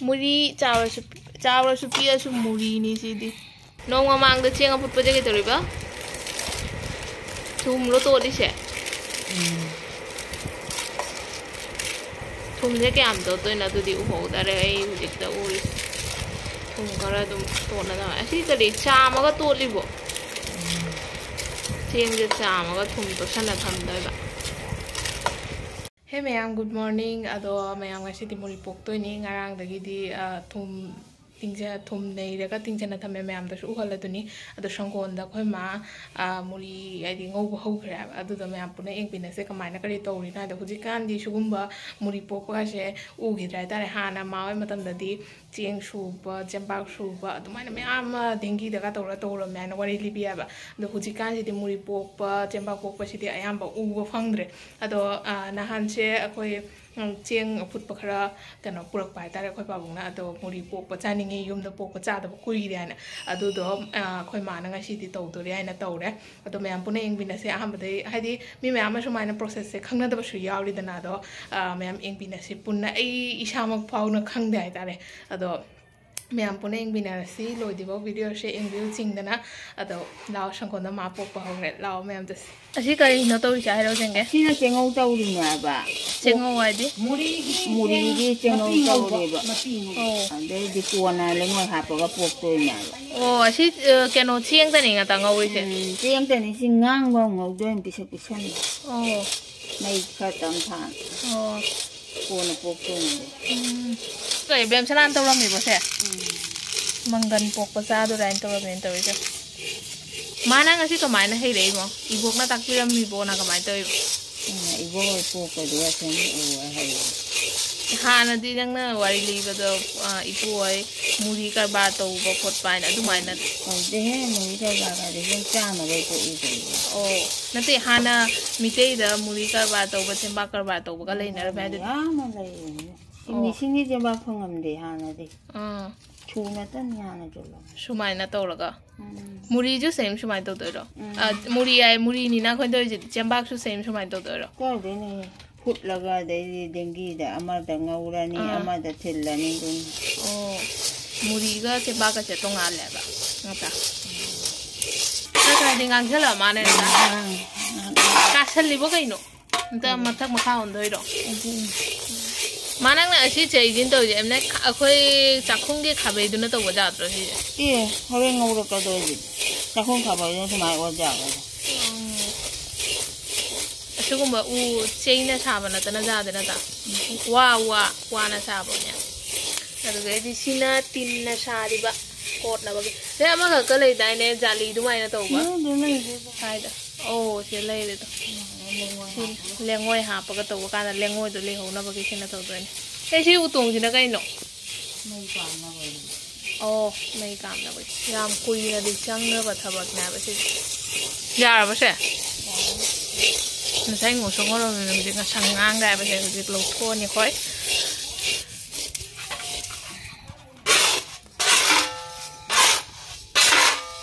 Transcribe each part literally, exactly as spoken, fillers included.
ꯃꯨꯔꯤ ꯆꯥꯎꯔꯁꯨ, ꯆꯥꯎꯔꯁꯨ ꯄꯤꯛꯑꯁꯨ ꯃꯨꯔꯤꯅꯤ ꯁꯤꯗꯤ꯫ ꯅꯣꯡ ꯃꯃꯥꯡꯗ ꯆꯦꯡ ꯑꯐꯨꯠꯄꯁꯦ ꯀꯩꯗꯧꯔꯤꯕ? ꯊꯨꯝꯂꯣ ꯇꯣꯠꯂꯤꯁꯦ? ꯎꯝ꯫ ꯊꯨꯝꯁꯦ ꯀꯌꯥꯝ ꯇꯣꯠꯇꯣꯏꯅꯣ? ꯑꯗꯨꯗꯤ ꯎꯍꯧꯗꯔꯦ ꯑꯩ ꯍꯧꯖꯤꯛꯇ ꯎꯔꯤꯁꯦ꯫ ꯊꯨꯝ ꯈꯔ ꯑꯗꯨꯝ ꯇꯣꯠꯅꯗꯕ꯫ ꯑꯁꯤ ꯀꯔꯤ ꯆꯥꯝꯃꯒ ꯇꯣꯠꯂꯤꯕꯣ? ꯆꯦꯡꯁꯦ ꯆꯥꯝꯃꯒ ꯊꯨꯝ ꯇꯣꯠꯁꯟꯅ ꯊꯝꯗꯣꯏꯕ꯫ ꯍꯦ ꯃꯌꯥꯝ, good morning꯫ ꯑꯗꯣ ꯃꯌꯥꯝ, ꯉꯁꯤꯗꯤ ꯃꯨꯔꯤ ꯄꯣꯛꯇꯣꯏꯅꯤ꯫ ꯉꯔꯥꯡꯗꯒꯤꯗꯤ, ꯑ, ꯊꯨꯝ ꯇꯤꯡꯖ-, ꯊꯨꯝ ꯅꯩꯔꯒ ꯇꯤꯡꯖꯟꯅ ꯊꯝꯃꯦ, ꯃꯌꯥꯝꯗꯁꯨ ꯎꯍꯜꯂꯗꯨꯅꯤ꯫ ꯑꯗꯣ ꯁꯪꯒꯣꯜꯗ ꯑꯩꯈꯣꯏ ꯃꯥ, ꯑ, ꯃꯨꯔꯤ ꯍꯥꯏꯗꯤ ꯉꯧꯕ ꯍꯧꯈ꯭ꯔꯦ ꯍꯥꯏꯕ꯫ ꯑꯗꯨꯗꯣ ꯃꯌꯥꯝ ꯄꯨꯟꯅ ꯌꯦꯡꯕꯤꯅꯁꯦ ꯀꯃꯥꯏꯅ ꯀꯔꯤ ꯇꯧꯔꯤꯅꯣ ꯍꯥꯏꯗꯣ꯫ ꯍꯧꯖꯤꯛꯀꯥꯟꯗꯤ ꯁꯤꯒꯨꯝꯕ ꯃꯨꯔꯤ ꯄꯣꯛꯄꯒꯁꯦ ꯎꯈꯤꯗ꯭ꯔꯦ ꯍꯥꯏꯇꯥꯔꯦ꯫ ꯍꯥꯟꯅ ꯃꯥ ꯍꯣꯏ ꯃꯇꯝꯗꯗꯤ ꯆꯦꯡ ꯁꯨꯕ, ꯆꯦꯡꯄꯥꯛ ꯁꯨꯕ, ꯑꯗꯨꯃꯥꯏꯅ ꯃꯌꯥꯝ ꯑꯃ ꯗꯦꯡꯒꯤꯗꯒ ꯇꯧꯔ ꯇꯧꯔꯝꯃꯦ ꯍꯥꯏꯅ ꯋꯥꯔꯤ ꯂꯤꯕꯤ ꯍꯥꯏꯕ꯫ ꯑꯗꯣ ꯍꯧꯖꯤꯛꯀꯥꯟꯁꯤꯗꯤ ꯃꯨꯔꯤ ꯄꯣꯛꯄ, ꯆꯦꯡꯄꯥꯛ ꯄꯣꯛꯄꯁꯤꯗꯤ ꯑꯌꯥꯝꯕ ꯎꯕ ꯐꯪꯗ꯭ꯔꯦ꯫ ꯑꯗꯣ, ꯑ, ꯅꯍꯥꯟꯁꯦ ꯑꯩꯈꯣꯏ, ꯎꯝ, ꯆꯦꯡ ꯑꯐꯨꯠꯄ ꯈꯔ, ꯀꯩꯅꯣ, ꯄꯨꯔꯛꯄ ꯍꯥꯏꯇꯥꯔꯦ ꯑꯩꯈꯣꯏ ꯄꯥꯕꯨꯡꯅ꯫ ꯑꯗꯣ ꯃꯨꯔꯤ ꯄꯣꯛꯄ ꯆꯥꯅꯤꯡꯉꯤ, ꯌꯨꯝꯗ ꯄꯣꯛꯄ ꯆꯥꯗꯕ ꯀꯨꯏꯔꯦ ꯍꯥꯏꯅ꯫ ꯑꯗꯨꯗꯣ, ꯑ, ꯑꯩꯈꯣꯏ ꯃꯥꯅ ꯉꯁꯤꯗꯤ ꯇꯧꯗꯣꯔꯦ ꯍꯥꯏꯅ ꯇꯧꯔꯦ꯫ ꯑꯗꯣ ꯃꯌꯥꯝ ꯄꯨꯟꯅ ꯌꯦꯡꯕꯤꯅꯁꯦ꯫ ꯑꯍꯥꯟꯕꯗꯩ, ꯍꯥꯏꯗꯤ, ꯃꯤ ꯃꯌꯥꯝ ꯑꯃ ꯁꯨꯃꯥꯏꯅ process ꯁꯦ ꯈꯪꯅꯗꯕꯁꯨ ꯌꯥꯎꯔꯤꯗꯅ꯫ ꯑꯗꯣ, ꯑ, ꯃꯌꯥꯝ ꯌꯦꯡꯕꯤꯅꯁꯤ ꯄꯨꯟꯅ꯫ ꯑꯩ ꯏꯁꯥꯃꯛ ꯐꯥꯎꯅ ꯈꯪꯗꯦ ꯍꯥꯏꯇꯥꯔꯦ꯫ ꯑꯗꯣ ꯃꯌꯥꯝ ꯄꯨꯟꯅ ꯌꯦꯡꯕꯤꯅꯔꯁꯤ ꯂꯣꯏꯗ꯭ꯔꯤꯐꯥꯎ video ꯁꯦ ꯌꯦꯡꯕꯤꯌꯨ ꯆꯤꯡꯗꯅ꯫ ꯑꯗꯣ ꯂꯥꯛꯑꯣ, ꯁꯪꯒꯣꯜꯗ ꯃꯥ ꯄꯣꯛꯄ ꯍꯧꯔꯦ꯫ ꯂꯥꯛꯑꯣ ꯃꯌꯥꯝ ꯆꯠꯁꯤ꯫ ꯑꯁꯤ ꯀꯔꯤꯅꯣ ꯇꯧꯔꯤꯁꯦ ꯍꯥꯏꯔꯣ, ꯆꯦꯡꯒꯦ? ꯁꯤꯅ ꯆꯦꯡꯉꯧ ꯇꯧꯔꯤꯅꯦ ꯍꯥꯏꯕ꯫ ꯆꯦꯡꯉꯧ ꯍꯥꯏꯗꯤ? ꯃꯨꯔꯤꯒꯤ ꯃꯨꯔꯤꯒꯤ ꯆꯦꯡꯉꯧ ꯃꯄꯤ ꯉꯧꯕ, ꯇꯧꯔꯦꯕ꯫ ꯃꯄꯤ ꯉꯧꯕ꯫ ꯑꯣ꯫ ꯑꯗꯩꯗꯤ ꯀꯣꯟꯅ ꯂꯩꯉꯣꯏ ꯍꯥꯞꯄꯒ ꯄꯣꯛꯇꯣꯏꯅꯦ ꯍꯥꯏꯕ꯫ ꯑꯣ, ꯑꯁꯤ, ꯑ, ꯀꯩꯅꯣ, ꯆꯦꯡꯗꯅꯤ ꯉꯥꯛꯇ ꯉꯧꯔꯤꯁꯦ? ꯎꯝ, ꯆꯦꯡꯗꯅꯤ꯫ ꯁꯤ ꯉꯥꯡꯕ ꯑꯃ ꯉꯧꯗꯣꯏꯅꯤ, ꯄꯤꯁꯛ ꯄꯤꯁꯛꯅꯤ꯫ ꯑꯣ꯫ ꯃꯩ ꯈꯔ ꯇꯞꯅ ꯊꯥ-, ꯑꯣ꯫ ꯀꯣꯟꯅ ꯄꯣꯛꯇꯣꯏꯅꯦ꯫ ꯎꯝ꯫ ꯀꯩ, ꯕꯦꯝꯁꯅꯥꯅ ꯇꯧꯔꯝꯃꯤꯕꯣ ꯁꯦ? ꯎꯝ꯫ ꯃꯪꯒꯟ ꯄꯣꯛꯄ ꯆꯥꯗꯣꯔꯥ ꯍꯥꯏꯅ ꯇꯧꯔꯝꯃꯦꯅ ꯇꯧꯔꯤꯁꯦ꯫ ꯃꯥꯅ ꯉꯁꯤ ꯀꯃꯥꯏꯅ ꯍꯩꯔꯛꯏꯅꯣ? ꯏꯕꯣꯛꯅ ꯇꯥꯛꯄꯤꯔꯝꯃꯤꯕꯣ? ꯅꯪ ꯀꯃꯥꯏꯅ ꯇꯧꯔꯤꯕꯣ? ꯎꯝ, ꯏꯕꯣꯛ ꯍꯣꯏ ꯄꯣꯛꯄꯗꯨꯒ ꯁꯨꯝ ꯎꯔ ꯍꯩꯔꯛꯏ꯫ ꯍꯥꯟꯅꯗꯤ ꯅꯪꯅ ꯋꯥꯔꯤ ꯂꯤꯕꯗꯣ, ꯑ, ꯏꯄꯨ ꯍꯣꯏ ꯃꯨꯔꯤ ꯀꯔꯕꯥꯔ ꯇꯧꯕ ꯈꯣꯠꯄ ꯍꯥꯏꯅ ꯑꯗꯨꯃꯥꯏꯅ꯫ ꯇꯧꯗꯦꯍꯦ, ꯃꯨꯔꯤ ꯀꯔꯕꯥꯔꯒꯗꯤ ꯁꯨꯝ ꯆꯥꯅꯕ ꯄꯣꯛꯏ ꯀꯩꯅꯣ꯫ ꯑꯣ, ꯅꯠꯇꯦ, ꯍꯥꯟꯅ ꯃꯤꯇꯩꯗ ꯃꯨꯔꯤ ꯀꯔꯕꯥꯔ ꯇꯧꯕ, ꯆꯦꯡꯕꯥꯛ ꯀꯔꯕꯥꯔ ꯇꯧꯕꯒ ꯂꯩꯅꯔꯝꯃꯦ ꯍꯥꯏꯗꯨꯗꯤ꯫ ꯌꯥꯝꯅ ꯂꯩꯔꯤꯅꯤ꯫ ꯑꯣ꯫ ꯃꯤꯁꯤꯡꯒꯤ ꯆꯦꯡꯕꯥꯛ ꯐꯪꯉꯝꯗꯦ ꯍꯥꯟꯅꯗꯤ꯫ ꯑꯥ꯫ ꯁꯨ ꯅꯠꯇꯅꯤ ꯍꯥꯟꯅ ꯆꯦꯡꯕꯥꯛ꯫ ꯁꯨꯃꯥꯏꯅ ꯇꯧꯔꯒ꯫ ꯎꯝ꯫ ꯃꯨꯔꯤꯁꯨ same ꯁꯨꯃꯥꯏꯅ ꯇꯧꯗꯣꯏꯔꯣ? ꯎꯝ꯫ ꯑ, ꯃꯨꯔꯤ ꯍꯥꯏ, ꯃꯨꯔꯤꯅꯤꯅ ꯑꯩꯈꯣꯏꯅ ꯇꯧꯔꯤꯁꯤꯗꯤ, ꯆꯦꯡꯕꯥꯛꯁꯨ same ꯁꯨꯃꯥꯏꯅ ꯇꯧꯗꯣꯏꯔꯣ? ꯀꯥꯏꯗꯩꯅꯣꯍꯦ? ꯐꯨꯠꯂꯒ ꯑꯗꯩꯗꯤ ꯗꯦꯡꯒꯤꯗ ꯑꯃꯗ ꯉꯧꯔꯅꯤ, ꯑꯥ꯫ ꯑꯃꯗ ꯊꯤꯜꯂꯅꯤ ꯑꯗꯨꯝ꯫ ꯑꯣ, ꯃꯨꯔꯤꯒ ꯆꯦꯕꯥꯛꯀꯁꯦ ꯇꯣꯡꯉꯥꯜꯂꯦꯕ, ꯅꯠꯇ꯭ꯔꯥ? ꯈꯔ ꯈꯔꯗꯤ ꯉꯥꯡꯁꯜꯂꯛꯑ ꯃꯥꯅꯦ, ꯅꯠꯇ꯭ꯔꯥ? ꯉꯥꯡ-, ꯉꯥꯡ-, ꯀꯥꯁꯜꯂꯤꯕꯣ ꯀꯩꯅꯣ? ꯑꯝꯇ ꯃꯊꯛ ꯃꯈꯥ ꯑꯣꯟꯗꯣꯏꯔꯣ? ꯑꯗꯨꯅꯤ꯫ ꯃꯥ ꯅꯪꯅ ꯑꯁꯤ ꯆꯩꯁꯤꯅ ꯇꯧꯔꯤꯁꯦ, ꯑꯦꯝꯅ ꯑꯩꯈꯣꯏ ꯆꯥꯛꯈꯨꯝꯒꯤ ꯈꯥꯕꯩꯗꯨꯅ ꯇꯧꯕ ꯌꯥꯗ꯭ꯔꯣ ꯁꯤꯁꯦ? ꯑꯦ, ꯍꯣꯔꯦꯟ ꯉꯧꯔꯛꯀꯗꯣꯏꯁꯤꯗꯤ꯫ ꯆꯥꯛꯈꯨꯝ ꯈꯥꯕꯩꯗꯨꯅ ꯁꯨꯃꯥꯏꯅ ꯑꯣꯟ ꯌꯥꯒꯗ꯭ꯔꯥ? ꯎꯝ꯫ ꯑꯁꯤꯒꯨꯝꯕ ꯎ ꯆꯩꯅ ꯁꯥꯕ ꯅꯠꯇꯅ ꯌꯥꯗꯦ ꯅꯠꯇ꯭ꯔꯥ? ꯋꯥ, ꯋꯥ, ꯋꯥꯅ ꯁꯥꯕꯅꯦ꯫ ꯑꯗꯨꯗꯩꯗꯤ ꯁꯤꯅ ꯇꯤꯟꯅ ꯁꯥꯔꯤꯕ ꯀꯣꯠꯅꯕꯒꯤ꯫ ꯅꯣꯏ ꯑꯃꯈꯛꯀ ꯂꯩꯗꯥꯏꯅꯦ, ꯖꯥꯂꯤ ꯑꯗꯨꯃꯥꯏꯅ ꯇꯧꯕ? ꯎꯝ, ꯑꯗꯨ ꯂꯩꯔꯦꯗ꯫ ꯀꯥꯏꯗ? ꯑꯣ, ꯁꯤ ꯂꯩꯔꯦꯗꯣ꯫ ꯂꯦꯡꯉꯣꯏ ꯁꯤ ꯍꯥꯞꯄꯒ꯫ ꯂꯦꯡꯉꯣꯏ ꯍꯥꯞꯄꯒ ꯇꯧꯕ ꯀꯥꯟꯗ ꯂꯦꯡꯉꯣꯏꯗꯣ ꯂꯩꯍꯧꯅꯕꯒꯤ ꯁꯤꯅ ꯇꯧꯗꯣꯏꯅꯦ꯫ ꯑꯦ, ꯁꯤ ꯎꯇꯣꯡꯁꯤꯅ ꯀꯩꯅꯣ? ꯃꯩ ꯄꯥꯟꯅꯕ ꯑꯣꯏꯔꯝꯅꯤ꯫ ꯑꯣ, ꯃꯩ ꯀꯥꯝꯅꯕꯒꯤ꯫ ꯌꯥꯝ ꯀꯨꯏꯅꯗꯤ ꯆꯪꯅꯕ ꯊꯕꯛꯅꯦꯕ ꯁꯤꯁꯦ꯫ ꯌꯥꯔꯕ ꯁꯦ? ꯌꯥꯔꯦ꯫ ꯉꯁꯥꯏ ꯉꯧꯁꯣꯛ ꯉꯧꯔꯝꯃꯤꯅꯦ, ꯍꯧꯖꯤꯛ ꯉꯁꯪ ꯉꯥꯡꯈ꯭ꯔꯦ ꯍꯥꯏꯕꯁꯦ ꯍꯧꯖꯤꯛ ꯂꯧꯊꯣꯛꯑꯅꯤ ꯑꯩꯈꯣꯏ꯫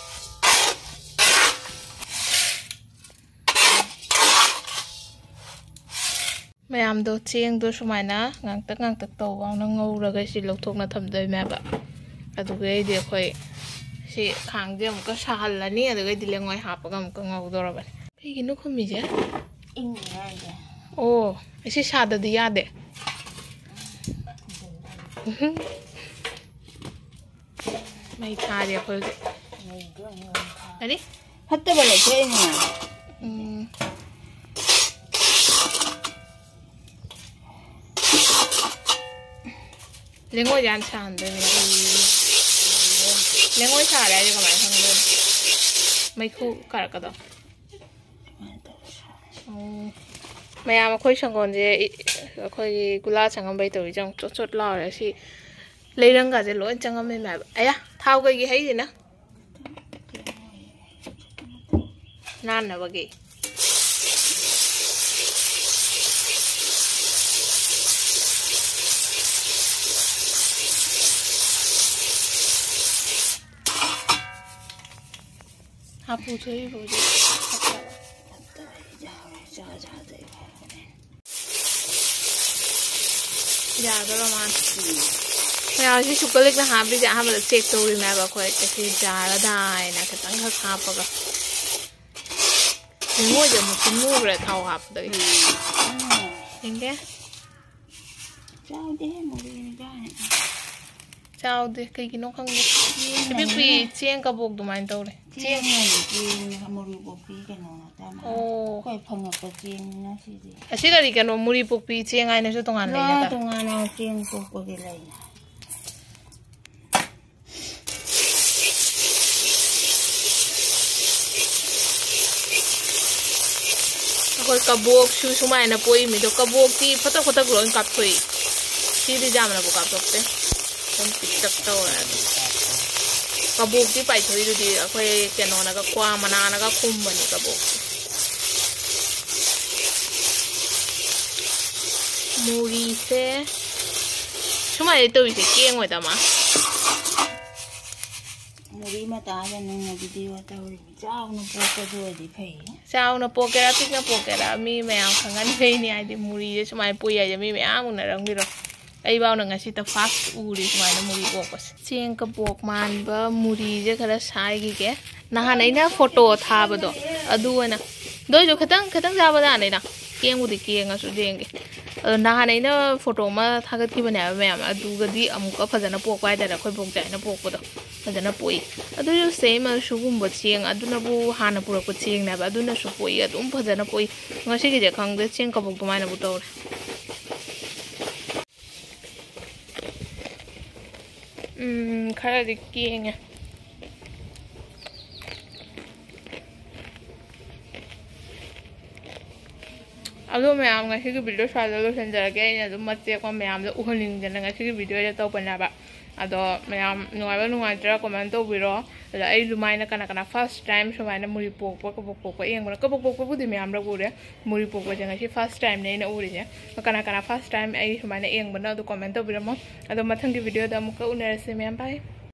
ꯃꯌꯥꯝꯗꯣ, ꯆꯦꯡꯗꯣ ꯁꯨꯃꯥꯏꯅ ꯉꯥꯡꯇꯛ ꯉꯥꯡꯇꯛ ꯇꯧꯕ ꯐꯥꯎꯅ ꯉꯧꯔꯒ ꯁꯤ ꯂꯧꯊꯣꯛꯅ ꯊꯝꯗꯣꯏꯅꯦꯕ꯫ ꯑꯗꯨꯒꯩꯗꯤ ꯑꯩꯈꯣꯏ ꯁꯤ ꯈꯥꯡꯁꯦ ꯑꯃꯨꯛꯀ ꯁꯥꯍꯜꯂꯅꯤ, ꯑꯗꯨꯒꯩꯗꯤ ꯂꯦꯡꯉꯣꯏ ꯍꯥꯞꯄꯒ ꯑꯃꯨꯛꯀ ꯉꯧꯗꯧꯔꯕꯅꯤ꯫ ꯀꯩꯒꯤꯅꯣ ꯈꯨꯝꯃꯤꯁꯦ? ꯏꯪꯉꯤꯉꯥꯏꯒꯤ꯫ ꯑꯣ, ꯑꯁꯤ ꯁꯥꯗꯗꯤ ꯌꯥꯗꯦ꯫ ꯃꯩ ꯊꯥꯔꯤ ꯑꯩꯈꯣꯏ ꯍꯧꯖꯤꯛ꯫ ꯃꯩꯗꯣ ꯑꯃꯨꯛ ꯊꯥ-, ꯀꯔꯤ? ꯐꯠꯇꯕ ꯂꯧꯊꯣꯛꯏꯅꯦ꯫ ꯎꯝ꯫ ꯂꯦꯡꯉꯣꯏꯁꯦ ꯍꯥꯟꯅ ꯁꯥꯍꯟꯗꯣꯏꯅꯦ꯫ ꯂꯦꯡꯉꯣꯏ ꯁꯥꯔꯦ ꯍꯥꯏꯁꯦ ꯀꯃꯥꯏꯅ ꯈꯪꯗꯣꯏꯅꯣ? ꯃꯩꯈꯨ ꯀꯥꯔꯛꯀꯗ꯭ꯔꯣ? ꯁꯨꯃꯥꯏꯅ ꯇꯧꯔ ꯁꯥꯔꯦ꯫ ꯎꯝ꯫ ꯃꯌꯥꯝ, ꯑꯩꯈꯣꯏ ꯁꯪꯒꯣꯜꯁꯦ ꯏ-, ꯑꯩꯈꯣꯏꯒꯤ ꯒꯨꯂꯥ ꯁꯪꯉꯝꯕꯩ ꯇꯧꯔꯤꯁꯦ ꯌꯦꯡꯉꯨ, ꯆꯣꯠ ꯆꯣꯠ ꯂꯥꯎꯔꯦ꯫ ꯁꯤ ꯂꯩꯔꯪꯒꯥꯁꯦ ꯂꯣꯏ ꯆꯪꯉꯝꯃꯦ ꯍꯥꯏꯕ꯫ ꯑꯌꯥ! ꯊꯥꯎ ꯀꯩꯒꯤ ꯍꯩꯔꯤꯅ? ꯅꯥꯟꯅꯕꯒꯤ꯫ ꯍꯥꯞꯄꯨ ꯊꯣꯛꯏꯕ ꯍꯧꯖꯤꯛ꯫ ꯍꯥꯞꯇꯕ꯫ ꯍꯥꯞꯇꯕ ꯌꯥꯎꯔꯦ, ꯖꯥ ꯖꯥꯗ ꯌꯥꯎꯔꯦ꯫ ꯌꯥꯗꯣꯔ ꯃꯥꯜꯂꯦ꯫ ꯃꯌꯥꯝꯁꯤ ꯁꯨꯒꯔ ꯂꯤꯛꯅ ꯍꯥꯞꯄꯤꯁꯦ ꯑꯍꯥꯟꯕꯗ ꯆꯦꯛ ꯇꯧꯔꯤꯅꯦꯕ ꯑꯩꯈꯣꯏ꯫ ꯑꯁꯤ ꯌꯥꯔꯗꯥꯏꯅ ꯈꯤꯇꯪꯈꯛ ꯍꯥꯞꯄꯒ꯫ ꯅꯤꯡꯉꯣꯏꯁꯦ ꯑꯃꯨꯛꯁꯨ ꯃꯨꯈ꯭ꯔꯦ ꯊꯥꯎ ꯍꯥꯞꯄꯗꯒꯤ꯫ ꯎꯝ꯫ ꯌꯦꯡꯒꯦ꯫ ꯆꯥꯎꯗꯦꯍꯦ, ꯃꯨꯔꯤꯅ ꯆꯥꯏ꯫ ꯆꯥꯎꯗꯦ, ꯀꯩꯒꯤꯅꯣ ꯈꯪꯗꯦ꯫ ꯆꯦꯡ ꯏꯄꯤꯛ ꯄꯤꯛꯏ, ꯂꯩꯅꯦ꯫ ꯆꯦꯡ ꯀꯕꯣꯛ ꯑꯗꯨꯃꯥꯏꯅ ꯇꯧꯔꯦ꯫ ꯆꯦꯡ ꯆꯦꯡ꯫ ꯍꯥꯏꯗꯤ ꯆꯦꯡꯅꯤ, ꯃꯨꯔꯤ ꯀꯣꯛꯄꯤ ꯀꯩꯅꯣ ꯅꯠꯇꯦ꯫ ꯑꯣ꯫ ꯑꯩꯈꯣꯏ ꯐꯪꯉꯛꯄ ꯆꯦꯡꯅꯤꯅ ꯁꯤꯗꯤ꯫ ꯑꯁꯤ ꯀꯔꯤ ꯀꯩꯅꯣ, ꯃꯨꯔꯤ ꯄꯣꯛꯄꯤ ꯆꯦꯡ ꯍꯥꯏꯅꯁꯨ ꯇꯣꯉꯥꯟ ꯂꯩ ꯂꯣꯏ ꯅꯠꯇ꯭ꯔꯥ? ꯇꯣꯉꯥꯟꯅ ꯆꯦꯡ ꯄꯣꯛꯄꯒꯤ ꯂꯩꯅ꯫ ꯑꯩꯈꯣꯏ ꯀꯕꯣꯛꯁꯨ ꯁꯨꯃꯥꯏꯅ ꯄꯣꯛꯏ ꯃꯤꯗꯣ, ꯀꯕꯣꯛꯇꯤ ꯐꯇꯛ ꯐꯇꯛ ꯂꯣꯏ ꯀꯥꯞꯊꯣꯛꯏ꯫ ꯁꯤꯗꯤ ꯌꯥꯝꯅꯕꯨ ꯀꯥꯞꯊꯣꯛꯇꯦ꯫ ꯑꯗꯨꯝ ꯄꯤꯛꯇꯛ ꯇꯧꯔꯦ꯫ ꯀꯕꯣꯛꯇꯤ ꯄꯥꯏꯊꯣꯛꯏꯗꯨꯗꯤ ꯑꯩꯈꯣꯏ ꯀꯩꯅꯣꯅꯒ, ꯀ꯭ꯋꯥ ꯃꯅꯥꯅꯒ ꯈꯨꯝꯕꯅꯤ ꯀꯕꯣꯛꯇꯤ꯫ ꯃꯨꯔꯤꯁꯦ ꯁꯨꯃꯥꯏꯅ ꯇꯧꯔꯤꯁꯦ ꯀꯦꯡꯉꯣꯏꯗ ꯃꯥ꯫ ꯃꯨꯔꯤ ꯃꯇꯥꯗ ꯅꯪꯅ ꯚꯤꯗꯤꯑꯣ ꯇꯧꯔꯤꯕ ꯆꯥꯎꯅ ꯄꯣꯛꯄꯗꯨ ꯑꯣꯏꯗꯤ ꯐꯩ꯫ ꯆꯥꯎꯅ ꯄꯣꯛꯀꯦꯔꯥ ꯄꯤꯛꯅ ꯄꯣꯛꯀꯦꯔꯥ ꯃꯤ ꯃꯌꯥꯝ ꯈꯪꯍꯟꯕꯩꯅꯤ꯫ ꯍꯥꯏꯗꯤ ꯃꯨꯔꯤꯁꯦ ꯁꯨꯃꯥꯏꯅ ꯄꯣꯛꯏ ꯍꯥꯏꯁꯦ ꯃꯤ ꯃꯌꯥꯝ ꯎꯅꯔꯝꯈꯤꯔꯣꯏ꯫ ꯑꯩꯐꯥꯎꯅ ꯉꯁꯤꯇ ꯐꯥꯔꯁ ꯎꯔꯤ ꯁꯨꯃꯥꯏꯅ ꯃꯨꯔꯤ ꯄꯣꯛꯄꯁꯦ꯫ ꯆꯦꯡ ꯀꯕꯣꯛ ꯃꯥꯟꯕ ꯃꯨꯔꯤꯁꯦ ꯈꯔ ꯁꯥꯏꯈꯤꯒꯦ꯫ ꯅꯍꯥꯟ ꯑꯩꯅ ꯐꯣꯇꯣ ꯊꯥꯕꯗꯣ ꯑꯗꯨ ꯑꯣꯏꯅ, ꯑꯗꯨ ꯑꯣꯏꯁꯨ ꯈꯤꯇꯪ ꯈꯤꯇꯪ ꯆꯥꯕ ꯖꯥꯠꯅꯤꯗ꯫ ꯀꯦꯡꯕꯨꯗꯤ ꯀꯦꯡꯉꯁꯨ ꯌꯦꯡꯒꯦ꯫ ꯑꯗꯣ ꯅꯍꯥꯟ ꯑꯩꯅ ꯐꯣꯇꯣ ꯑꯃ ꯊꯥꯒꯠꯈꯤꯕꯅꯦ ꯍꯥꯏꯕ ꯃꯌꯥꯝ, ꯑꯗꯨꯒꯗꯤ ꯑꯃꯨꯛꯀ ꯐꯖꯅ ꯄꯣꯛꯄ ꯍꯥꯏꯇꯥꯔꯦ꯫ ꯑꯩꯈꯣꯏ ꯕꯣꯛꯆꯥꯏꯅ ꯄꯣꯛꯄꯗꯣ ꯐꯖꯅ ꯄꯣꯛꯏ꯫ ꯑꯗꯨꯁꯨ ꯁꯦꯝ ꯁꯤꯒꯨꯝꯕ ꯆꯦꯡ ꯑꯗꯨꯅꯕꯨ ꯍꯥꯟꯅ ꯄꯨꯔꯛꯄ ꯆꯦꯡꯅꯦꯕ, ꯑꯗꯨꯅꯁꯨ ꯄꯣꯛꯏ, ꯑꯗꯨꯝ ꯐꯖꯅ ꯄꯣꯛꯏ꯫ ꯉꯁꯤꯒꯤꯁꯦ ꯈꯪꯗꯦ, ꯆꯦꯡ ꯀꯕꯣꯛ ꯑꯗꯨꯃꯥꯏꯅꯕꯨ ꯇꯧꯔꯦ꯫ ꯎꯝ, ꯈꯔꯗꯤ ꯀꯦꯡꯉꯦ꯫ ꯑꯗꯣ ꯃꯌꯥꯝ, ꯉꯁꯤꯒꯤ ꯚꯤꯗꯤꯑꯣ ꯁ꯭ꯋꯥꯏꯗ ꯂꯣꯏꯁꯤꯟꯖꯔꯒꯦ꯫ ꯑꯩꯅ ꯑꯗꯨꯝ ꯃꯇꯦꯛ ꯑꯃ ꯃꯌꯥꯝꯗ ꯎꯍꯟꯅꯤꯡꯗꯅ ꯉꯁꯤꯒꯤ ꯚꯤꯗꯤꯑꯣꯁꯦ ꯇꯧꯕꯅꯦꯕ꯫ ꯑꯗꯣ ꯃꯌꯥꯝ ꯅꯨꯡꯉꯥꯏꯕ ꯅꯨꯡꯉꯥꯏꯇ꯭ꯔꯥ ꯀꯣꯃꯦꯟ ꯇꯧꯕꯤꯔꯣ꯫ ꯑꯗꯣ ꯑꯩ ꯑꯗꯨꯃꯥꯏꯅ ꯀꯅꯥ ꯀꯅꯥ ꯐꯥꯔꯁ ꯇꯥꯏꯝ ꯁꯨꯃꯥꯏꯅ ꯃꯨꯔꯤ ꯄꯣꯛꯄ, ꯀꯕꯣꯛ ꯄꯣꯛꯄ ꯌꯦꯡꯕꯅꯣ? ꯀꯕꯣꯛ ꯄꯣꯛꯄꯕꯨꯗꯤ ꯃꯌꯥꯝ ꯎꯔꯦ, ꯃꯨꯔꯤ ꯄꯣꯛꯄꯁꯦ ꯉꯁꯤ ꯐꯥꯔꯁ ꯇꯥꯏꯝꯅꯦ ꯑꯩꯅ ꯎꯔꯤꯁꯦ꯫ ꯑꯗꯣ ꯀꯅꯥ ꯀꯅꯥ ꯐꯥꯔꯁ ꯇꯥꯏꯝ ꯑꯩ ꯁꯨꯃꯥꯏꯅ ꯌꯦꯡꯕꯅꯣ ꯑꯗꯣ ꯀꯣꯃꯦꯟ ꯇꯧꯕꯤꯔꯝꯃꯣ꯫ ꯑꯗꯣ ꯃꯊꯪꯒꯤ ꯚꯤꯗꯤꯑꯣꯗ ꯑꯃꯨꯛꯀ ꯎꯅꯔꯁꯦ ꯃꯌꯥꯝ꯫ ꯕꯥꯏ꯫